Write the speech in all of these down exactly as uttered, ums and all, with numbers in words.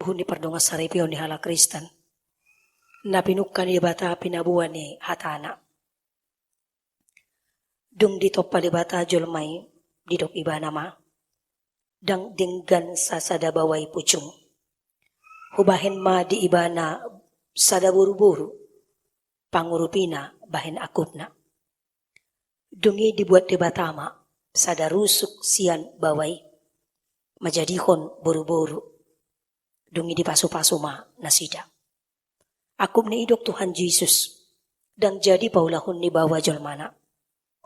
Huhut ni pardongansaripeon ni halak Kristen na pinungka ni Debata pinaboa ni hatana. Dung ditompa Debata jolma i, didok Ibana ma, ndang denggan sasada baoa i pujung. Hubahen ma di ibana sada boruboru, pangurupina bahen angkupna. Dung i dibuat Debata ma sada rusuk sian baoa i, manjadihon boruboru. Dung i dipasupasu ma nasida. Angkup ni i didok Tuhan Jesus, ndang jadi paulahon ni baoa jolmana.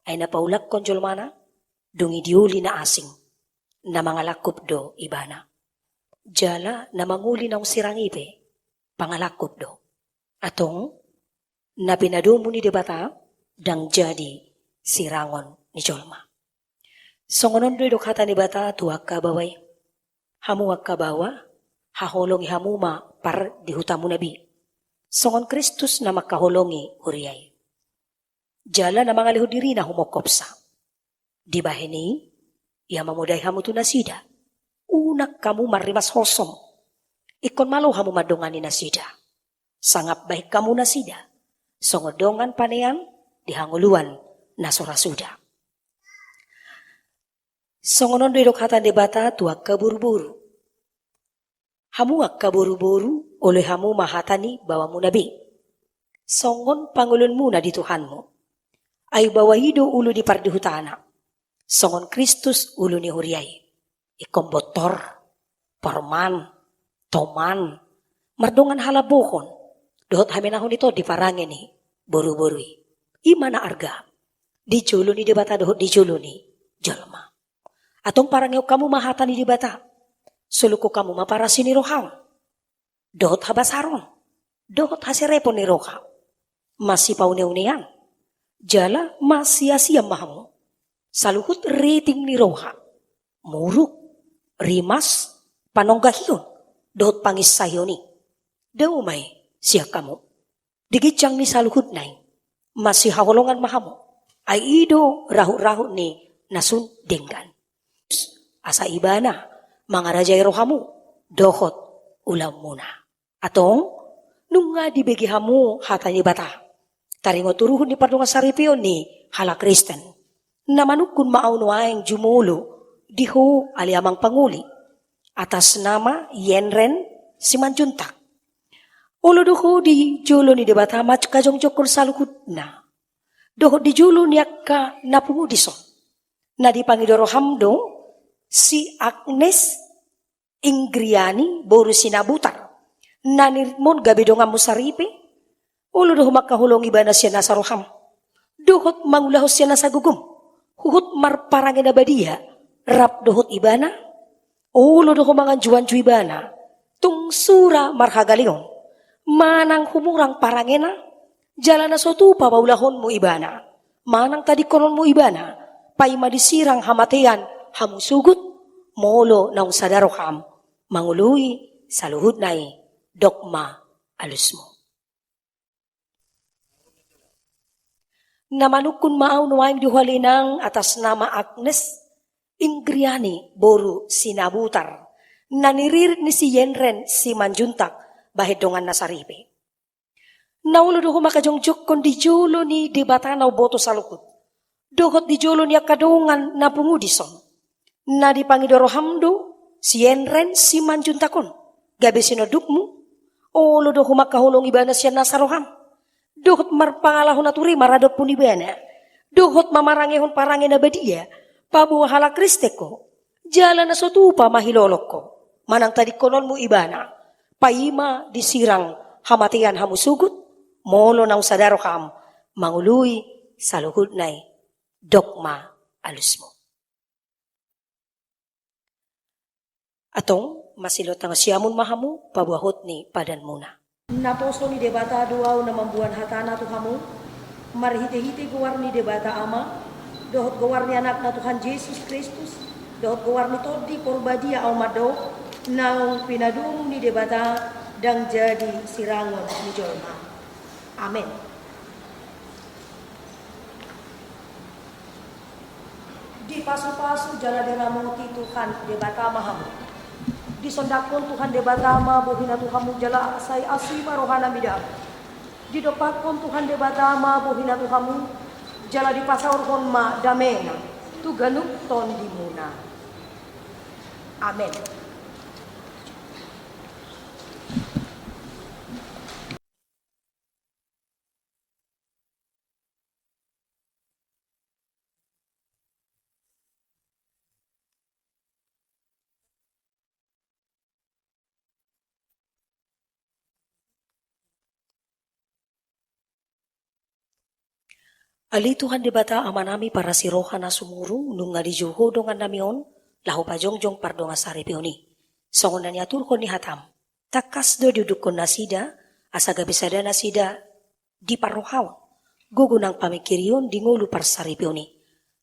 Ai na paulakkon jolmana, dung i diuli na asing, na mangalangkup do ibana. Jala na manguli naung sirang i pe, pangalangkup do. Antong, na pinadomu ni Debata, ndang jadi sirangon ni jolma. Songon on do didok hata ni Debata tu angka baoa i. Hamu angka baoa, haholongi hamu ma pardihutamuna be, songon Kristus na mangkaholongi huria i. Jala na mangalehon dirina humongkopsa. Dibahen i, ia mamodai hamu tu nasida. Unang hamu marrimas hosom. Ingkon malo hamu mandongani nasida. Sangap bahen hamu nasida songon dongan panean di hangoluan na so ra suda. Songon on do didok hata ni Debata tu angka boruboru. Hamu angka boruboru, oloi hamu ma hata ni baoamuna be, songon pangoloionmuna di Tuhanmu. Ai baoa i do ulu ni pardihutana, songon Kristus ulu ni huria i. Ingkon bontor, porman, toman, mardongan halambohon dohot hamenahon i tondi parange ni boruboru i. I ma na arga di jolo ni Debata dohot di jolo ni jolma. Antong parangehon hamu ma hata ni Debata. Solukhon hamu ma parasi ni roham dohot habasaron dohot haserepon ni roha. Masipauneaunean jala masiasian ma hamu. Saluhut riting ni roha, muruk, rimas, panonggahion dohot panginsahion i, dao ma i sian hamu. Di ginjang ni saluhutna i, masihaholongan ma hamu. Ai i do rahutrahut ni na sun denggan, asa ibana mangarajai rohamu dohot ulaonmuna. Antong, nunga dibege hamu hata ni Debata, taringot uruhut ni pardongansaripeon ni halak Kristen. Na manungkun ma ahu nuaeng jumolo di ho ale amang pangoli, atas nama Yenren Simanjuntak. Olo do ho di jolo ni Debata mangkajongjongkon saluhutna dohot di jolo ni angka na pungu dison. Na dipangido roham do si Agnes Ingriani boru Sinabutar, na niritmon gabe donganmu saripe. Olo do ho mangkaholongi ibana sian nasa roham dohot mangulahon sian nasa gogom, huhut marparange na badia rap dohot ibana. Olo do ho manganjuanju ibana tung sura marhagaleon, manang humurang parangena, jala na so tupa paulahonmu ibana manang tadingkononmu ibana, paima disirang hamatean hamu sogot, molo naung sada roham mangoloi saluhutna i, dok ma alusmu. Na manungkun ma ahu nuaeng di ho ale inang atas nama Agnes Ingriani boru Sinabutar, na niririt ni si Yenren Simanjuntak, bahen donganna saripe. Na olo do ho mangkajongjongkon di jolo ni Debata na umboto saluhut dohot di jolo ni angka dongan na pungu dison. Na dipangido roham do si Yenren Simanjuntak on gabe sinondukmu. Olo do ho mangkaholongi ibana sian nasa roham dohot marpangalaho na ture maradophon ibana, dohot mamarangehon parange na badia paboa halak Kristen ho, jala na so tupa mahilolong ho manang tadingkononmu ibana, paima disirang hamatean hamu sogot, molo naung sada roham mangoloi saluhutna i, dok ma alusmu. Antong, masilotangon siamun ma hamu paboahon ni padanmuna. Naposo ni Debata do ahu na mamboan hatana tu hamu, marhitehite goar ni Debata Ama, dohot goar ni Anakna Tuhan Jesus Kristus, dohot goar ni Tondi Porbadia ahu mandok, naung pinadomu ni Debata, ndang jadi sirangon ni jolma. Amen. Dipasupasu jala diramoti Tuhan Debata ma hamu. Disondangkon Tuhan Debata ma bohina tu hamu jala sai asi ma rohanami damang. Didompakkon Tuhan Debata ma bohina tu hamu jala dipasaorhon ma damena tu ganup tondimuna. Amen. Ale Tuhan Debata Amanami parasi roha na sumurung, nunga dijou Ho dongannami on laho pajongjong pardongansaripeon i. Songon na niaturhon ni hataM, tangkas do diundukkon nasida asa gabe sada nasida di parrohaon, gogo nang pamingkirion di ngolu parsaripeon i.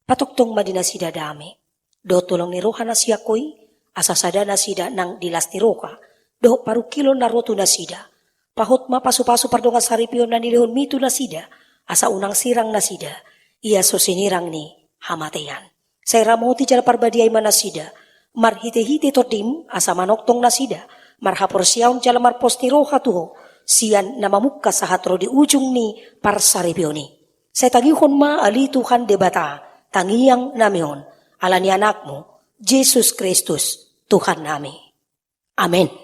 Patongtong ma di nasida dame dohot holong ni roha na sian Ho i, asa sada nasida nang di las ni roha dohot parungkilon na ro tu nasida. Pahot ma pasupasu pardongansaripeon na nilehonMi tu nasida, asa unang sirang nasida ia so sinirang ni hamatean. Sai ramoti jala parbadiai ma nasida marhitehite TondiM, asa manongtong nasida marhaporseaon jala marpos ni roha tu Ho, sian na mamungka sahat ro di ujung ni parsaripeon i. Sai tangihon ma, ale Tuhan Debata, tangiangnami on, ala ni AnakMu Jesus Kristus Tuhannami. Amen.